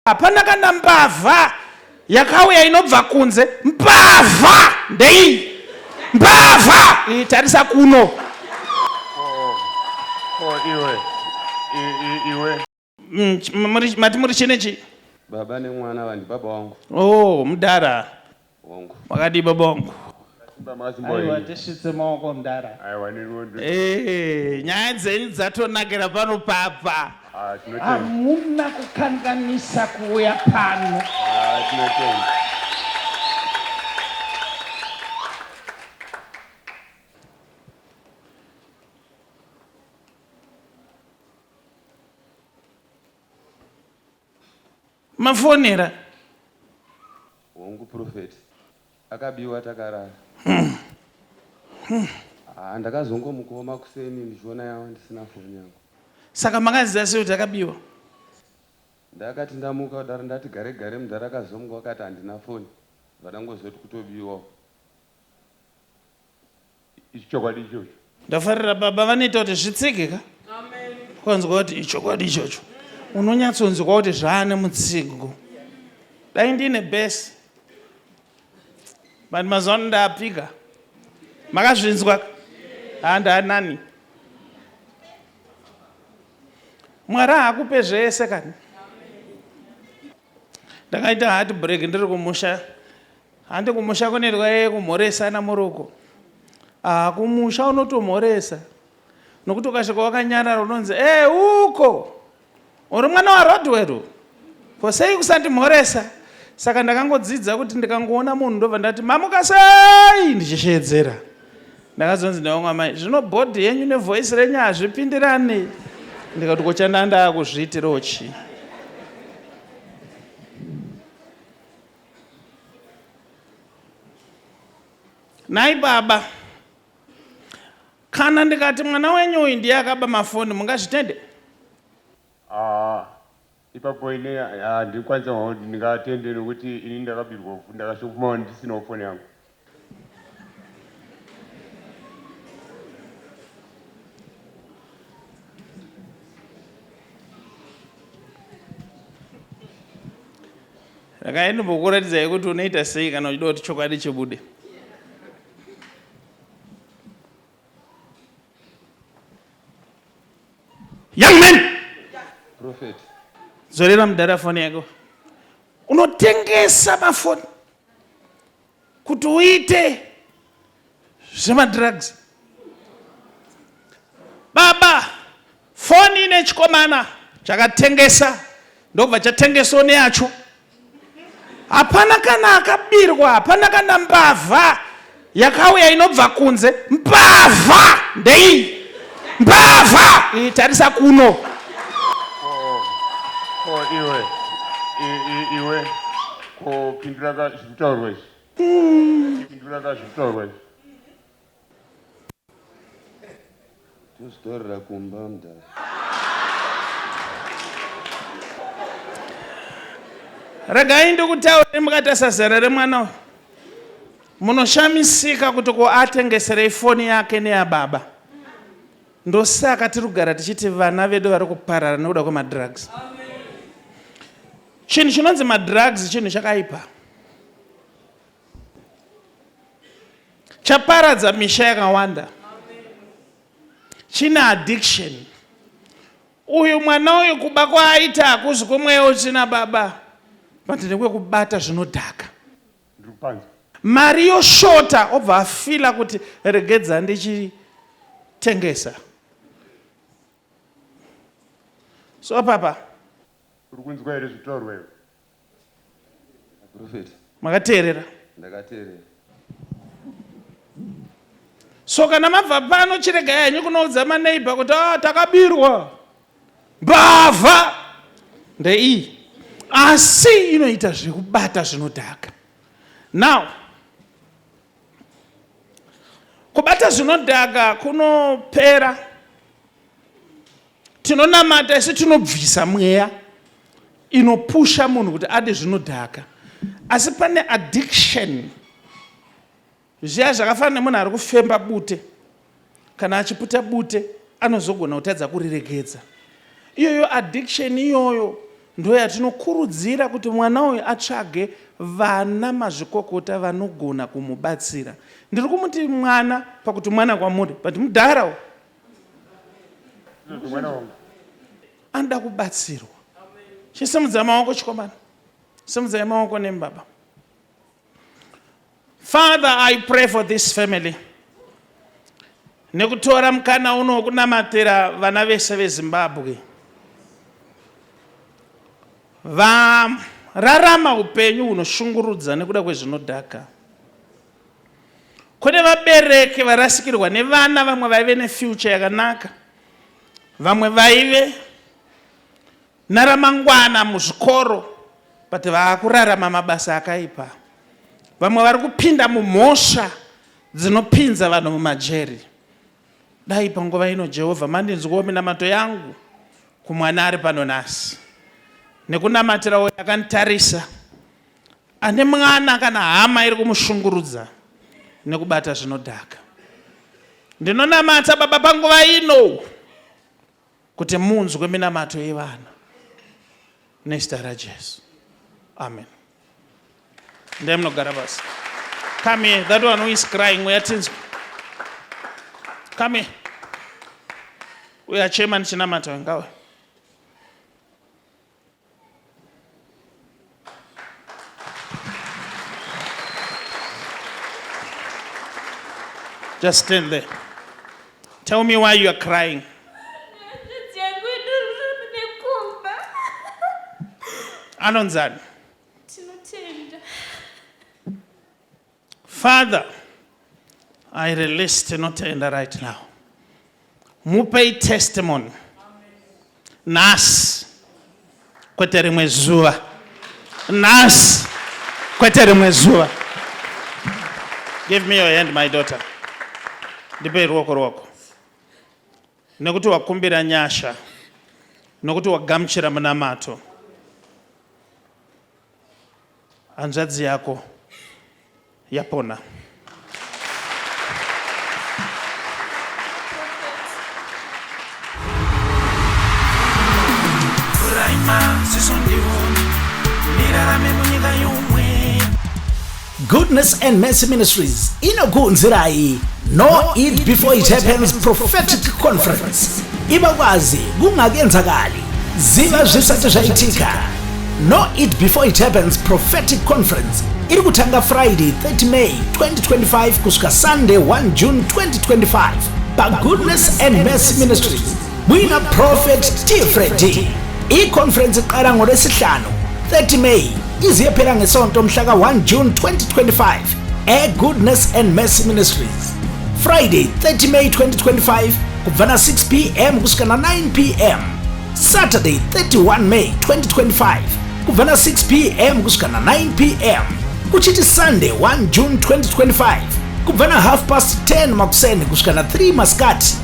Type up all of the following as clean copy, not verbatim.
Hapana kana mbavha yakauya inobva kunze. Mbavha ndeiyi mbavha iyi, tarisa kuno. Oh, iwe iwe Mati muri chine chi Baba nemwana vandi baba wangu. Oh, mudhara. Wangu. Makadii baba wangu? Aiwa, tisvitse maoko mudhara. Eh, nyaya dzenyu dzatonakira pano papa. Hamuna kukanganisa kuuya pano. Mafonera. Hongu prophet. Akabiwa takarara. Ah, ndakazongomukawo makuseni ndichiona yawa ndisina foni yangu. Saka makaziva sei kuti akabiwa? Ndakati ndamuka kudaro ndati gare gare mudhara akazomuka akati handina foni. Ndangozoti kutobiwawo. Ichokwadi ichocho. Ndafarira baba vanoita kuti zvitsige ka. Ukanzwa kuti ichokwadi ichocho. Unonyatsonzwa kuti zvaane mutsigo. Dai ndine besi. But mazuva ano ndapika. Makazvinzwa? Ha ndanani. Mwari haakupe zvese kani. Ndakaita heart break ndiri kumusha. Handi kumusha kunoitwa yeye kumhoresana muri uko. Ah, kumusha unotomhoresa. Nokuti ukasvika wakanyarara unonzi, "Eh, uko. Uri mwana waRodwell. Ko sei kusandimhoresa?" Saka ndakangodzidza kuti ndikangoona munhu ndobva ndati, "Mamuka sei?" ndichisheedzera. Ndakazonzi nevamwe amai, "Zvino body yenyu nevoice renyu hazvipindirani." Ndikati, "Ko chandanga ndakuzviitirawo chii?" Nhai baba, kana ndikati mwana wenyu uyu ndiye akaba mafoni mungazvitende? Ah, ipapo ini handikwanisa kuti ndingatende nokuti ini ndakabirwa ndakashokumawo ndisinawo foni yangu. Regai ndimbokuratidzai kuti unoita sei kana uchida kuti chokwadi chibude. Young man! Prophet. Zorera mudhara foni yako. Unotengesa mafoni kuti uite zvemadrugs. Baba, foni ine chikomana chakatengesa ndobva chatengesawo neyacho. Hapana kana akabirwa, hapana kana mbavha yakauya inobva kunze. Mbavha ndeiyi mbavha iyi, tarisa kuno. Ko iwe iwe ko pindura ka zviri kutaurwa izvi. Pindura ka zviri kutaurwa izvi. Tozvitorera kumba mudhara. Regai ndikutaure mukatarisa zera remwana uyu munoshamisika kuti ko atengeserei foni yake neyababa. Ndosaka tiri kugara tichiti vana vedu vari kuparara nekuda kwemadrugs. Chinhu chinonzi madrugs chinhu chakaipa. Chaparadza misha yakawanda. Chine addiction. Uyu mwana uyu kuba kwaaita hakuzi kwemweya usina baba, but nekwekubata zvinodhaka. Mari yoshota obva afila kuti regedza ndichitengesa. So papa. Uri kunzwa here zvitaurwa iwe? Prophet. Makateerera? Ndakateerera. So kana mabva pano chiregai henyu kunoudza maneighbor kuti ah, takabirwa. Mbavha ndeiyi. Asi inoita zvekubata zvinodhaka. Now, kubata zvinodhaka kunopera. Tinonamata isu tinobvisa mweya inopusha munhu kuti ade zvinodhaka, asi pane addiction. Zviya zvakafanana nemunhu ari kufemba bute, kana achiputa bute anozogona kutadza kuriregedza. Iyoyo addiction iyoyo Ndoyatinokurudzira kuti mwana uyu atsvage vana mazvikokota vanogona kumubatsira. Ndiri kumuti mwana pakuti mwana kwamuri but mudhara uyu Mwana wangu. Anoda kubatsirwa. Chisimudza maoko chikomana. Simudzai maoko nemi baba. Father, I pray for this family. Nekutora mukana uno wekunamatira vana vese veZimbabwe. Vararama upenyu hunoshungurudza nekuda kwezvinodhaka. Kune vabereki varasikirwa nevana vamwe vaive nefuture yakanaka. Vamwe vaive naramangwana muzvikoro but vaakurarama mabasa akaipa. Vamwe vari kupinda mumhosva dzinopinza vanhu mumajeri. Dai panguva ino Jehovha mandinzwawo minamato yangu kumwana ari pano nhasi nekunamatira uyo akanditarisa ane mwana kana hama iri kumushungurudza nekubata zvinodhaka. Ndinonamata Baba panguva ino kuti munzwe minamato yevana nezita raJesu. Amen. Ndai munogara pasi. Come here, that one who is crying, uya tinzwe. Come here. Uya chema ndichinamata ngawe. Just stand there. Tell me why you are crying. Anonzani. Father, I release Tinotenda right now. Mupei testimony. Nhasi kwete rimwe zuva. Nhasi kwete rimwe zuva. Give me your hand my daughter. Ndipei ruoko rwako. Nekuti wakumbira nyasha. Nokuti wagamuchira munamato. Hanzvadzi yako yapona. Goodness and Mercy Ministries inokuunzirai No It Before It Happens Prophetic Conference. Ibakwazi kungakenzakali, ziva zvisati zvaitika. Know It Before It Happens Prophetic Conference iri kutanga Friday 30 May 2025 kusvika Sunday 1 June 2025 paGoodness and Mercy Ministries muina Prophet T Freddy. I-conference iqala ngoLwesihlanu 30 May ize iyophela ngeSonto mhla ka-1 June 2025 eGoodness and Mercy Ministries. Friday 30 May 2025 kubva na 6 pm kusvika na 9 pm. Saturday 31 May 2025 kubva na 6 pm kusvika na 9 pm. Kuchiti Sunday 1 June 2025 kubva na half past 10 makuseni kusvika na 3 masikati.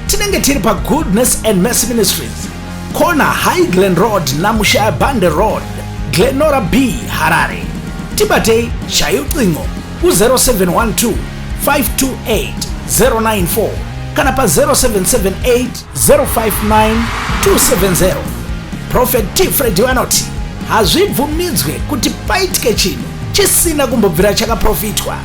Tinenge tiri pa Goodness and Mercy Ministries, corner High Glen Road na Mushayabande Road, Glenora B, Harare. Tibatei shaya ucingo ku-0712 528 094 kana pa-0778 059 270. Prophet T Freddy vanoti hazvibvumidzwe kuti paitike chinhu chisina kumbobvira chakaprofitwa.